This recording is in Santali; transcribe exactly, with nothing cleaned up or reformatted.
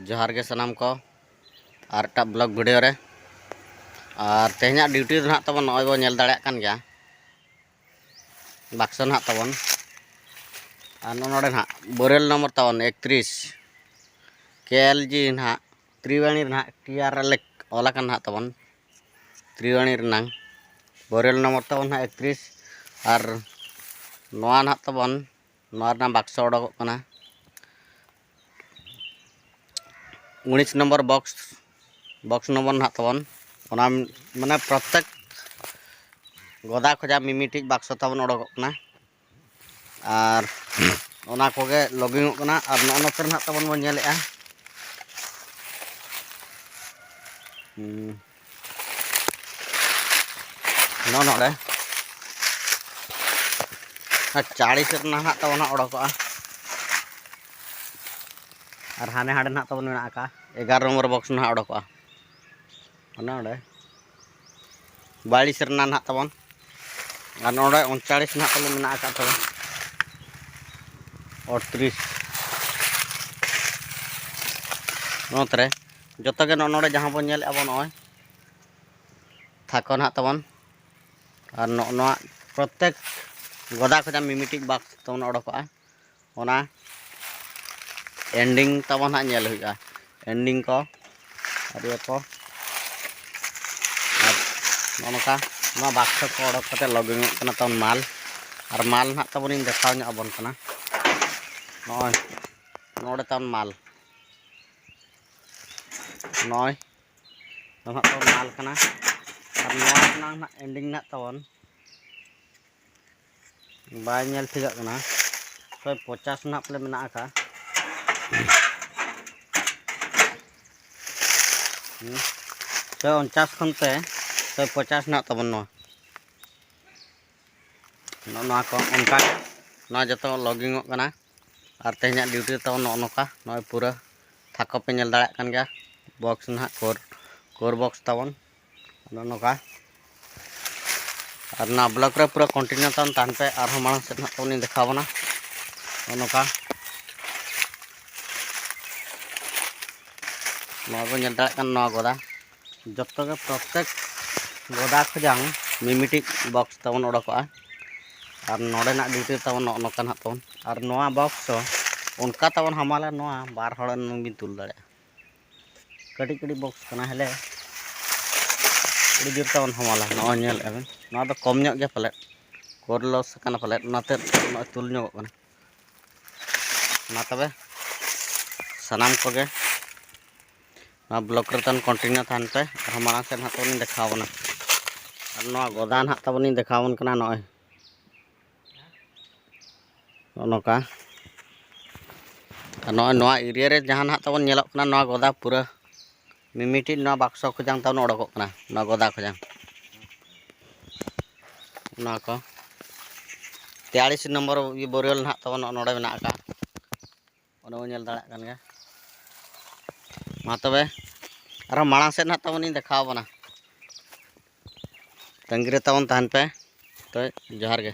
ᱡᱚᱦᱟᱨ ᱜᱮ ᱥᱟᱱᱟᱢ ᱠᱚ, ᱟᱨ ᱮᱴᱟᱜ ᱵᱞᱚᱜ ᱵᱷᱤᱰᱤᱭᱳ ᱨᱮ᱾ ᱟᱨ ᱛᱮᱦᱮᱧᱟᱜ ᱰᱤᱭᱩᱴᱤ ᱫᱚ ᱱᱟᱦᱟᱜ ᱛᱟᱵᱚᱱ ᱱᱚᱜᱼᱚᱭ ᱵᱚᱱ ᱧᱮᱞ ᱫᱟᱲᱮᱭᱟᱜ ᱠᱟᱱ ᱜᱮᱭᱟ, ᱵᱟᱠᱥᱚ ᱱᱟᱦᱟᱜ ᱛᱟᱵᱚᱱ᱾ ᱟᱨ ᱱᱚᱜᱼᱚ ᱱᱚᱰᱮ ᱱᱟᱦᱟᱜ ᱵᱳᱨᱮᱞ ᱱᱚᱢᱵᱚᱨ ᱛᱟᱵᱚᱱ ᱮᱠᱛᱨᱤᱥ, ᱠᱮ ᱮᱞ ᱡᱤ ᱱᱟᱦᱟᱜ ᱛᱨᱤᱣᱟᱹᱲᱤ ᱨᱮ ᱱᱟᱦᱟᱜ ᱴᱤ ᱟᱨ ᱮᱞ ᱚᱞ ᱟᱠᱟᱱ ᱱᱟᱦᱟᱜ ᱛᱟᱵᱚᱱ, ᱛᱨᱤᱣᱟᱹᱲᱤ ᱨᱮᱱᱟᱝ ᱵᱳᱨᱮᱞ ᱱᱚᱢᱵᱚᱨ ᱛᱟᱵᱚᱱ ᱱᱟᱦᱟᱜ ᱮᱠᱛᱨᱤᱥ᱾ ᱟᱨ ᱱᱚᱣᱟ ᱱᱟᱦᱟᱜ ᱛᱟᱵᱚᱱ, ᱱᱚᱣᱟ ᱨᱮᱱᱟᱜ ᱵᱟᱠᱥᱚ ᱚᱰᱚᱠᱚᱜ ᱠᱟᱱᱟ ᱩᱱᱤᱥ ᱱᱚᱢᱵᱚᱨ ᱵᱚᱠᱥ, ᱵᱚᱠᱥ ᱱᱚᱢᱵᱚᱨ ᱱᱟᱦᱟᱜ ᱛᱟᱵᱚᱱ᱾ ᱚᱱᱟ ᱢᱟᱱᱮ ᱯᱨᱚᱛᱮᱠ ᱜᱚᱫᱟ ᱠᱷᱚᱡᱟᱜ ᱢᱤᱢᱤᱫᱴᱤᱡ ᱵᱟᱠᱥᱚ ᱛᱟᱵᱚᱱ ᱚᱰᱚᱠᱚᱜ ᱠᱟᱱᱟ᱾ ᱟᱨ ᱚᱱᱟ ᱠᱚᱜᱮ ᱞᱚᱜᱤᱝᱚᱜ ᱠᱟᱱᱟ᱾ ᱟᱨ ᱱᱚᱜᱼᱚ ᱱᱚᱛᱮ ᱨᱮ ᱱᱟᱦᱟᱜ ᱛᱟᱵᱚᱱ ᱵᱚᱱ ᱧᱮᱞᱮᱜᱼᱟ, ᱦᱩᱸ, ᱱᱚᱜᱼᱚ ᱱᱚᱰᱮ ᱟᱨ ᱪᱟᱲᱤᱥ ᱨᱮᱱᱟᱜ ᱱᱟᱦᱟᱜ ᱛᱟᱵᱚᱱ ᱦᱟᱸᱜ ᱚᱰᱚᱠᱚᱜᱼᱟ᱾ ᱟᱨ ᱦᱟᱱᱮ ᱦᱟᱸᱰᱮ ᱱᱟᱦᱟᱜ ᱛᱟᱵᱚᱱ ᱢᱮᱱᱟᱜ ᱟᱠᱟᱫ ᱮᱜᱟᱨᱚ ᱱᱚᱢᱵᱚᱨ ᱵᱚᱠᱥ ᱱᱟᱦᱟᱜ ᱚᱰᱚᱠᱚᱜᱼᱟ᱾ ᱚᱱᱮ ᱚᱸᱰᱮ ᱵᱟᱭᱤᱥ ᱨᱮᱱᱟᱜ ᱱᱟᱦᱟᱜ ᱛᱟᱵᱚᱱ, ᱟᱨ ᱱᱚᱰᱮ ᱩᱱᱪᱟᱲᱤᱥ ᱱᱟᱦᱟᱜ ᱛᱟᱵᱚᱱ ᱢᱮᱱᱟᱜ ᱟᱠᱟᱫ ᱛᱟᱵᱚᱱ, ᱟᱴᱛᱨᱤᱥ᱾ ᱱᱚᱛᱮ ᱨᱮ ᱡᱚᱛᱚ ᱜᱮ ᱱᱚᱜᱼᱚ ᱱᱚᱰᱮ ᱡᱟᱦᱟᱸ ᱵᱚᱱ ᱧᱮᱞᱮᱫᱼᱟ ᱵᱚᱱ, ᱱᱚᱜᱼᱚᱭ ᱛᱷᱟᱠᱚ ᱱᱟᱦᱟᱜ ᱛᱟᱵᱚᱱ᱾ ᱟᱨ ᱱᱚᱜᱼᱚ ᱱᱚᱣᱟ ᱯᱨᱚᱛᱮᱠ ᱜᱚᱫᱟ ᱠᱷᱚᱱᱟᱜ ᱢᱤᱢᱤᱫᱴᱤᱡ ᱵᱟᱠᱥ ᱛᱟᱵᱚᱱ ᱚᱰᱚᱠᱚᱜᱼᱟ᱾ ᱚᱱᱟ ᱮᱱᱰᱤᱝ ᱛᱟᱵᱚᱱ ᱦᱟᱸᱜ ᱧᱮᱞ ᱦᱩᱭᱩᱜᱼᱟ, ᱮᱱᱰᱤᱝ ᱠᱚ ᱟᱨ ᱤᱭᱟᱹ ᱠᱚ᱾ ᱟᱨ ᱱᱚᱜᱼᱚ ᱱᱚᱝᱠᱟ ᱱᱚᱣᱟ ᱵᱟᱠᱥᱚ ᱠᱚ ᱚᱰᱚᱠ ᱠᱟᱛᱮ ᱞᱚᱜᱤᱝᱚᱜ ᱠᱟᱱᱟ ᱛᱟᱵᱚᱱ ᱢᱟᱞ᱾ ᱟᱨ ᱢᱟᱞ ᱱᱟᱦᱟᱜ ᱛᱟᱵᱚᱱᱤᱧ ᱫᱮᱠᱷᱟᱣ ᱧᱚᱜ ᱟᱵᱚᱱ ᱠᱟᱱᱟ᱾ ᱱᱚᱜᱼᱚᱭ ᱱᱚᱰᱮ ᱛᱟᱵᱚᱱ ᱢᱟᱞ, ᱱᱚᱜᱼᱚᱭ ᱱᱚᱣᱟ ᱛᱟᱵᱚᱱ ᱢᱟᱞ ᱠᱟᱱᱟ᱾ ᱟᱨ ᱱᱚᱣᱟ ᱨᱮᱱᱟᱜ ᱱᱟᱦᱟᱜ ᱮᱱᱰᱤᱝ ᱱᱟᱦᱟᱜ ᱛᱟᱵᱚᱱ ᱵᱟᱭ ᱧᱮᱞ ᱴᱷᱤᱠᱟᱜ ᱠᱟᱱᱟ᱾ ᱥᱚᱭ ᱯᱚᱪᱟᱥ ᱱᱟᱦᱟᱜ ᱯᱟᱞᱮ ᱢᱮᱱᱟᱜ ᱟᱠᱟᱫ᱾ ᱦᱩᱸ᱾ ᱥᱚᱭ ᱚᱱᱪᱟᱥ ᱠᱷᱚᱱ ᱛᱮ ᱥᱚᱭ ᱯᱚᱪᱟᱥ ᱱᱟᱦᱟᱜ ᱛᱟᱵᱚᱱ ᱱᱚᱣᱟ᱾ ᱱᱚᱜᱼᱚ ᱱᱚᱣᱟ ᱠᱚ ᱚᱱᱠᱟ ᱜᱮ, ᱱᱚᱣᱟ ᱡᱚᱛᱚ ᱞᱚᱜᱤᱝᱚᱜ ᱠᱟᱱᱟ᱾ ᱟᱨ ᱛᱮᱦᱮᱧᱟᱜ ᱰᱤᱭᱩᱴᱤ ᱛᱟᱵᱚᱱ ᱱᱚᱜᱼᱚ ᱱᱚᱝᱠᱟ, ᱱᱚᱜᱼᱚᱭ ᱯᱩᱨᱟᱹ ᱛᱷᱟᱠᱚ ᱯᱮ ᱧᱮᱞ ᱫᱟᱲᱮᱭᱟᱜ ᱠᱟᱱ ᱜᱮᱭᱟ᱾ ᱵᱚᱠᱥ ᱱᱟᱦᱟᱜ ᱠᱳᱨ, ᱠᱳᱨ ᱵᱚᱠᱥ ᱛᱟᱵᱚᱱ ᱱᱚᱜᱼᱚ ᱱᱚᱝᱠᱟ᱾ ᱟᱨ ᱱᱚᱣᱟ ᱵᱞᱚᱜ ᱨᱮ ᱯᱩᱨᱟᱹ ᱠᱚᱱᱴᱤᱱᱤᱭᱩ ᱛᱟᱵᱚᱱ ᱛᱟᱦᱮᱱ ᱯᱮ, ᱟᱨᱦᱚᱸ ᱢᱟᱲᱟᱝ ᱥᱮᱫ ᱱᱟᱦᱟᱜ ᱛᱟᱵᱚᱱ ᱤᱧ ᱫᱮᱠᱷᱟᱣ ᱟᱵᱚᱱᱟ ᱱᱚᱜᱼᱚ ᱱᱚᱝᱠᱟ᱾ ᱱᱚᱣᱟ ᱵᱚᱱ ᱧᱮᱞ ᱫᱟᱲᱮᱭᱟᱜ ᱠᱟᱱ ᱱᱚᱣᱟ ᱜᱚᱫᱟ, ᱡᱚᱛᱚ ᱜᱮ ᱯᱨᱚᱛᱮᱠ ᱜᱚᱫᱟ ᱠᱷᱚᱡᱟᱝ ᱢᱤᱢᱤᱫᱴᱤᱡ ᱵᱚᱠᱥ ᱛᱟᱵᱚᱱ ᱚᱰᱚᱠᱚᱜᱼᱟ᱾ ᱟᱨ ᱱᱚᱰᱮᱱᱟᱜ ᱰᱤᱴᱮᱞ ᱛᱟᱵᱚᱱ ᱱᱚᱜᱼᱚ ᱱᱚᱝᱠᱟ ᱱᱟᱦᱟᱜ ᱛᱟᱵᱚᱱ᱾ ᱟᱨ ᱱᱚᱣᱟ ᱵᱚᱠᱥ ᱫᱚ ᱚᱱᱠᱟ ᱛᱟᱵᱚᱱ ᱦᱟᱢᱟᱞᱟ, ᱱᱚᱣᱟ ᱵᱟᱨ ᱦᱚᱲ ᱵᱤᱱ ᱛᱩᱞ ᱫᱟᱲᱮᱭᱟᱜᱼᱟ᱾ ᱠᱟᱹᱴᱤᱡ ᱠᱟᱹᱴᱤᱡ ᱵᱚᱠᱥ ᱠᱟᱱᱟ, ᱦᱮᱞᱮ ᱟᱹᱰᱤ ᱡᱳᱨ ᱛᱟᱵᱚᱱ ᱦᱟᱢᱟᱞᱟ᱾ ᱱᱚᱜᱼᱚᱭ ᱧᱮᱞᱮᱫᱼᱟ ᱵᱤᱱ, ᱱᱚᱣᱟ ᱫᱚ ᱠᱚᱢ ᱧᱚᱜ ᱜᱮᱭᱟ ᱯᱟᱞᱮᱫ, ᱠᱳᱨ ᱞᱚᱥ ᱟᱠᱟᱱᱟ ᱯᱟᱞᱮᱫ, ᱚᱱᱟᱛᱮ ᱱᱚᱜᱼᱚᱭ ᱛᱩᱞ ᱧᱚᱜᱚᱜ ᱠᱟᱱᱟ᱾ ᱢᱟ ᱛᱚᱵᱮ ᱥᱟᱱᱟᱢ ᱠᱚᱜᱮ ᱱᱚᱣᱟ ᱵᱞᱚᱜᱽ ᱨᱮ ᱛᱟᱵᱚᱱ ᱠᱚᱱᱴᱤᱱᱤᱭᱩ ᱛᱟᱦᱮᱱ ᱯᱮ, ᱟᱨᱦᱚᱸ ᱢᱟᱲᱟᱝ ᱥᱮᱫ ᱱᱟᱦᱟᱜ ᱛᱟᱵᱚᱱᱤᱧ ᱫᱮᱠᱷᱟᱣ ᱟᱵᱚᱱᱟ᱾ ᱟᱨ ᱱᱚᱣᱟ ᱜᱚᱫᱟ ᱱᱟᱦᱟᱜ ᱛᱟᱵᱚᱱᱤᱧ ᱫᱮᱠᱷᱟᱣ ᱟᱵᱚᱱ ᱠᱟᱱᱟ, ᱱᱚᱜᱼᱚᱭ ᱱᱚᱜᱼᱚ ᱱᱚᱝᱠᱟ᱾ ᱟᱨ ᱱᱚᱜᱼᱚᱭ ᱱᱚᱣᱟ ᱮᱨᱤᱭᱟ ᱨᱮ ᱡᱟᱦᱟᱸ ᱱᱟᱦᱟᱜ ᱛᱟᱵᱚᱱ ᱧᱮᱞᱚᱜ ᱠᱟᱱᱟ, ᱱᱚᱣᱟ ᱜᱚᱫᱟ ᱯᱩᱨᱟᱹ ᱢᱤᱢᱤᱫᱴᱤᱡ ᱱᱚᱣᱟ ᱵᱟᱠᱥᱚ ᱠᱷᱚᱡᱟᱝ ᱛᱟᱵᱚᱱ ᱚᱰᱚᱠᱚᱜ ᱠᱟᱱᱟ, ᱱᱚᱣᱟ ᱜᱚᱫᱟ ᱠᱷᱚᱡᱟᱝ᱾ ᱱᱚᱣᱟ ᱠᱚ ᱛᱮᱭᱟᱲᱤᱥ ᱱᱚᱢᱵᱚᱨ ᱵᱳᱨᱤᱭᱚᱞ ᱱᱟᱦᱟᱜ ᱛᱟᱵᱚᱱ ᱱᱚᱜᱼᱚ ᱱᱚᱰᱮ ᱢᱮᱱᱟᱜ ᱟᱠᱟᱫ, ᱚᱱᱟ ᱵᱚᱱ ᱧᱮᱞ ᱫᱟᱲᱮᱭᱟᱜ ᱠᱟᱱ ᱜᱮᱭᱟ᱾ ᱢᱟ ᱛᱚᱵᱮ ᱟᱨᱦᱚᱸ ᱢᱟᱲᱟᱝ ᱥᱮᱫ ᱱᱟᱦᱟᱜ ᱛᱟᱵᱚᱱᱤᱧ ᱫᱮᱠᱷᱟᱣ ᱟᱵᱚᱱᱟ, ᱛᱟᱺᱜᱤ ᱨᱮ ᱛᱟᱵᱚᱱ ᱛᱟᱦᱮᱱ ᱯᱮ᱾ ᱛᱚ ᱡᱚᱦᱟᱨ ᱜᱮ᱾